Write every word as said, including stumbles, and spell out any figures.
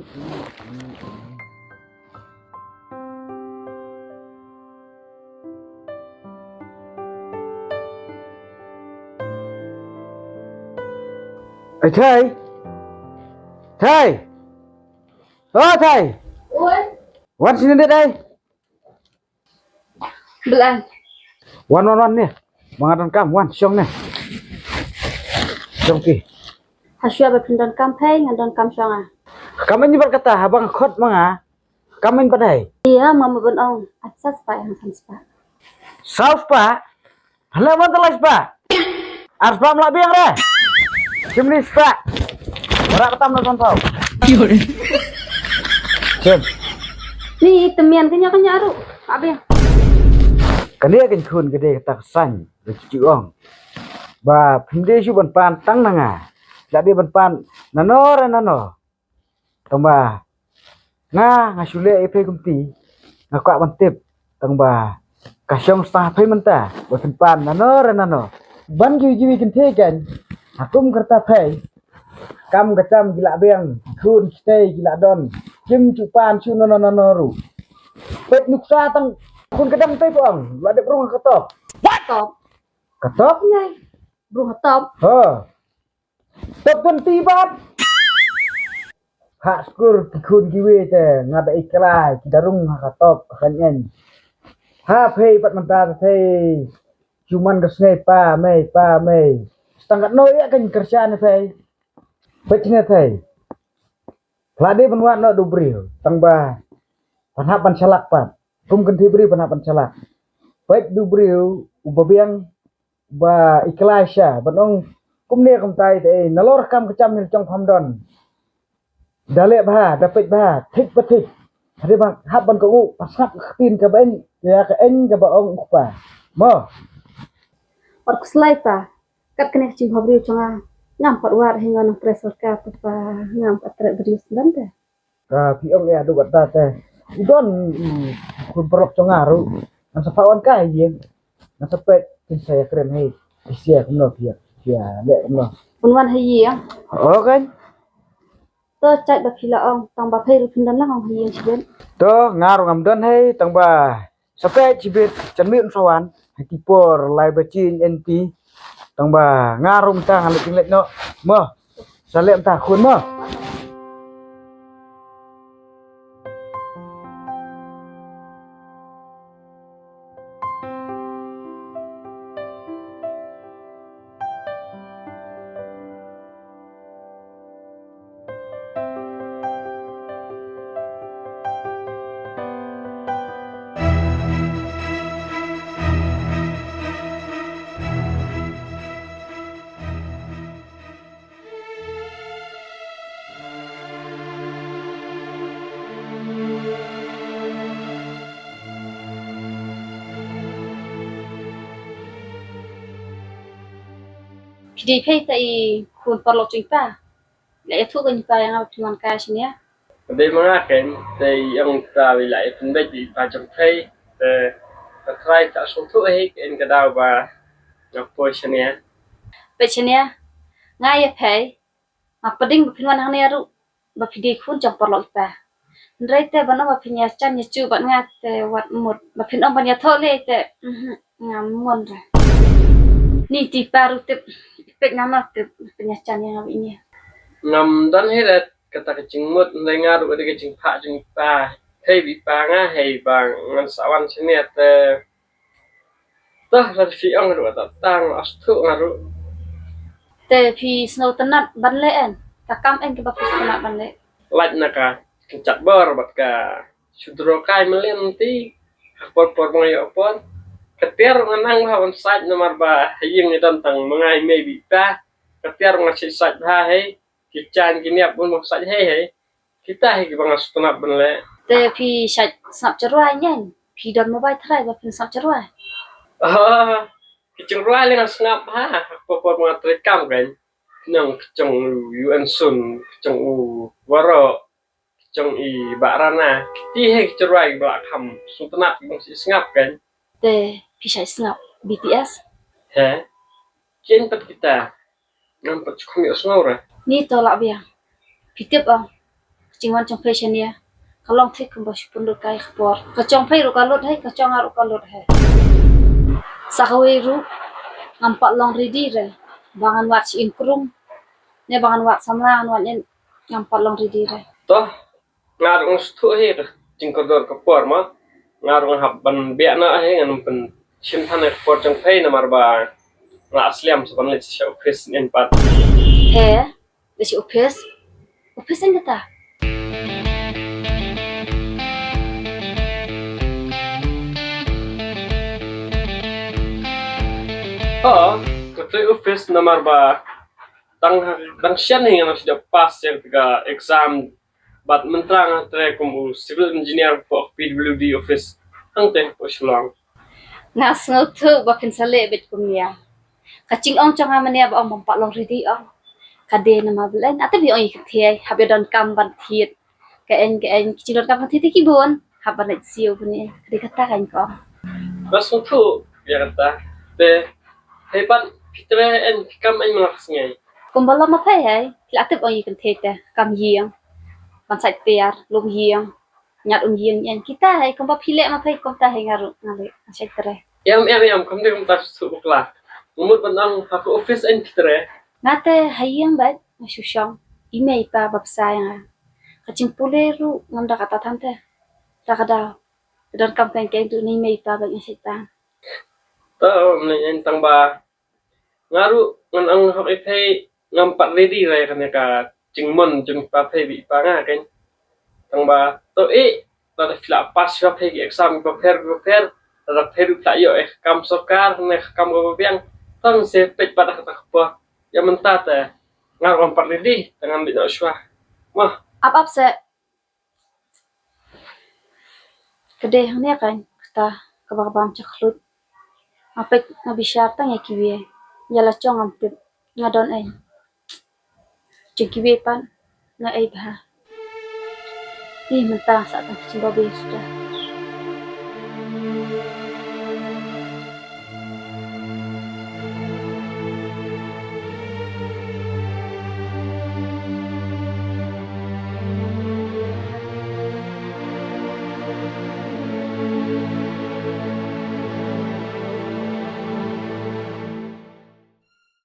Ai Thei. Thei. O Thei. Wan sini deh, Thei. Blan. Wan, wan, wan ne. Ba nga donkam, wan shong ne. Shong ki. Hashwa ba phin donkam Thei, nga donkam shong ah. Kam ïa bad kata, haba nga khot ma nga. Kam ïa bad ai. Ïa, ma ma ban ong. At sa spah, yang san spah. Saw spah. Hala man talai spah. Ar spah mla biang re. Shim ni spah. Ora katam na sontau. Shim. Ni temian kenya kenya aru. Abia. Kane kan khun kade kata kesan. Cuci ong. Ba pinde shu ban pan tang nanga. Jadi ban pan nano re nano. Tang ba nga nga shu leh ïa phi kumti nga kwah ban tip tang ba ka shong sa phi mynta ba phin pan nano re nano ban ju ju kin the kan ha kum karta phi kam ka cham ki la biang khun stay ki la don kim chu pan chu nano nano ru pet nuksa tang khun ka dang te pong la dep rung ka top top ka top ngai rung ka top ha Top twenty bat. Ha skur ki khun ki we te nga ba iklai ki darung ha ka top ha ka nyen. Ha phei bat manta phei. Cuman ka snei pa mei pa mei. Stang kat no ya kan kershan phei. Pet ne phei. Plade ban wat no du briew tang ba. Pan hap ban chalak pat. Kum kan thi briew pan hap ban chalak. Pet du briew u ba biang ba iklai sha ban ong kumne kumtai te eh, nalor kam ka cham hil chong pham don da leh bha da peit bha thik ba thik hade ba hap ban ka u pasap ka tin ka ba en ya ka en ka ba ong u pa mo. Par kuslai ta kat kane ka chim pham riu chonga ngam pat war hi ngan pressure ka pa ngam pat tre bri sdan te. Ka phi ong ïa du kata te. I don khun paralok jong nga ruh. Ngan sa pha wan kai ïing. Ngan sa pet kin sa ïa kren hei. Sia kumno phi ïa. Sia leh kumno. Pun wan hei ïing. Okay. To chait ba phi la ong tang ba phei ruh phin don la ong hei ïing sibit. To nga ruh ngam don hei tang ba Sa peit shibit, chan mih un sa wan, ha ki por lai ba chin en ti. Tang ba nga ruh mynta ngan leit jingleit noh. Mo, sa leh mynta khun mo. Phi dei phi ta i khun paralok jong i pa. La ïathuh ka i pa ïa nga ba phin wan kai shane. Ka dei ma nga ken te i ong ta wi la ïathuh beit i pa jong phi te ka trai ta sngewthuh hi ken ka daw ba nga poi shane. Peit shane nga ïa phi nga pdeng ba phin wan hangne ruh. Ba phi dei khun jong paralok i pa. Hynrei te ban ong ba phin ïa jan ïa ju bad nga te wat mut ba phin ong ban ïathoh lei te ngam mon re. Ni ti pa ruh tip peit ngam tip phin ïa jan ïa nga ba ine. Ngam don hi re kata ka jingmut hynrei nga ruh ka dei ka jingpah jong i pa. Hei ba i pa nga hei ba ngan sa wan shane te Toh, la phi ong ruh ta tang as tu nga ruh. Te phi sngewtynnat ban leh en. Ka kam en kaba phi sngewtynnat ban leh. Lait na ka kynjat bor bad ka sudro kai mlien ti. Ha por por ma nga ïoh por. Ka tiar nga nang bha ban sait namar ba ha ïing i don tang ma nga i mei ba i pa. Ka tiar nga sait sait bha hei. Ki jan ki niap bun ma sait hei hei. Kita hi kiba nga sngewtynnat ban leh. Te phi sait sngap jingrwai nyen. Phi don mobile tharai ba phin sngap jingrwai. Ah, ki jingrwai leh nga sngap ha. Por por nga trei kam kan. Nang ki jong u Yuan Sun, ki jong u Waro, ki jong i Bah Rana. Kiti hi ki jingrwai ba la kham sngewtynnat ban sngap kan. Te phi sait sngap B T S. He. Kin pat kita. Ngam pat shu kham ïohsngew re. Ni to lah biang. Phi tip ong. jingwan jong phi shane ka long thik kumba shu pynlut kai ka por. Ka jong phi ruh ka lut hi, ka jong nga ruh ka lut hi. Sa kawei ruh ngam pat long ready re ba ngan wad shi ing krung ne ba ngan wad samla, ngan wad ing, ngam pat long ready re. To, nga ruh nga sngewthuh hi ka jingkordor ka por ma. Nga ruh nga hap ban biang na hi, ngan pynshim than ka por jong phi namar ba nga la sliam sa ban leit sha office nin pat. He, leit sha office? Office nin kata? Oh, ka trei office namar ba dang, dang shen hi nga shu pass ïa ka exam. Bad mynta nga trei kum u civil engineer hapoh P W D office hangtei hapoh Shillong. Nga sngewthuh ba phin sa leh beit kumne. Ka jingong jong nga mynne ba ong bym pat long ready ong, ka dei namar balei, nangta phi ong ïa ka thei hap ïa donkam ban thied. Ka eng ka eng ki jingdonkam ban thied te ki bun, hap ban leit siew kumne. Ka dei kata ka ong ko. Nga sngewthuh ïa kata. Te hei pat phi trei eng phi kam eng ma ka sngi? Kumba la ma phi hei, phi la tip ong ïa ka thei te kam ïing. Ban sait tiar, lum ïing, ñiad um ïing, eng kita hei kumba phi leh ma phi kumta hei nga ruh nga leh, nga sait trei. Em em em, kam dei kumta shu bakla. Nga mut ban ong ha ka office eng phi trei? Nga te ha ïing beit nga shu shong. I mei i pa ba bsa ïa nga. Ka jingpule ruh ngam da kata than te. Da ka daw. Ka donkam keiñ keiñ ruh na i mei i pa beit nga sait tang. To, mlien tang ba nga ruh ngan ong hok ïa phi ngam pat ready re kane ka jingmon jong i pa phi bad i pa nga keiñ. Tang ba to i lada phi la pass ïa phi ki exam kiba pher kiba pher, lada phi ruh phi la ïoh ïa ka kam sorkar ne ka kam kaba biang, tang se peit pat ha kata ka por. Ïa mynta te nga ruh ngam pat ready, te ngan leit noh shuwa. Mo. Ap ap se. Ka dei hangne keiñ kata kaba ka bam cha khluit. Nga peit nga bishar tang ïa kiwei, ïa la jong ngam tip nga don ei. Jong kiwei pat nga ei bha. Ih, mynta sa tang ka jingbabe suda.